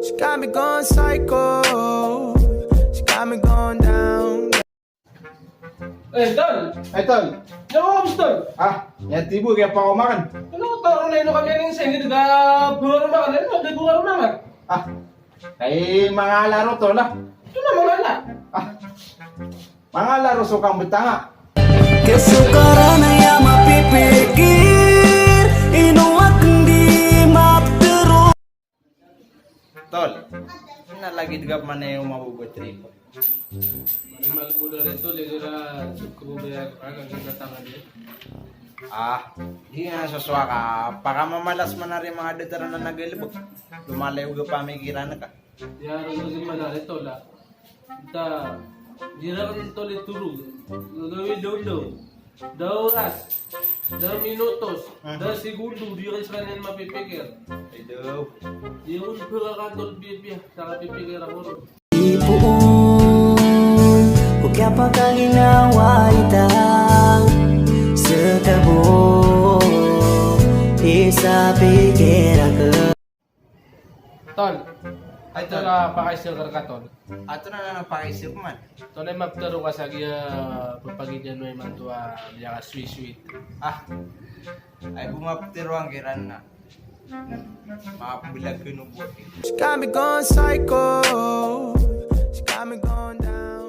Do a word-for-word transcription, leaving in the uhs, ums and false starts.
She got me going psycho. She got me going down. Eh, Tol! Ay, Tol. Ino ka, Tol? Ah, aya tibo kaya pakaoma akn. Ino ka, Tol? Ino ka, ino ka miyaningsing, di ka bowar o makan, ino ka bowar o makan? Ah, ay, manga laro, Tol, ah. Ito na, manga la. Ah, manga laro so kambtanga. Kasokaran aya mapipikir, ino akn di maptharo. Tol, na lagid ka pman o mabobot rito. Manamal mo na rito, di ka na suko mo ba yan? Ano, ang ganda tangan niya? Ah, di nga soswa ka. Pakamamalas man ari manga datar a nagalbk. Lumalayo ka pamikiran ka. Di nga rin kasi man ari, Tol, ah. Ita, di ra kn, Tol, itorog. Gagawin daw daw. Da oras, da minutos, da segundo, di ka skaniyan mapipikir. Ay, daw. Di ka pkakatol piyapiya sa kapipikir ako ron. Ipoon ko kiyapakaginawa ita sa tabo, isa pikir ako. Tol. Ay, Tol, Tol. Ah, pakaiza ka rka, Tol. Ato na, na, na, pakaiza ko man. Tol, ay maptharo ka sa giya, ah, pphagidano imanto a miyaka-sweet-sweet. Ah. Ay, bo maptharo angkiran na. Mapblag ko no bo. She got me going psycho. She got me going down.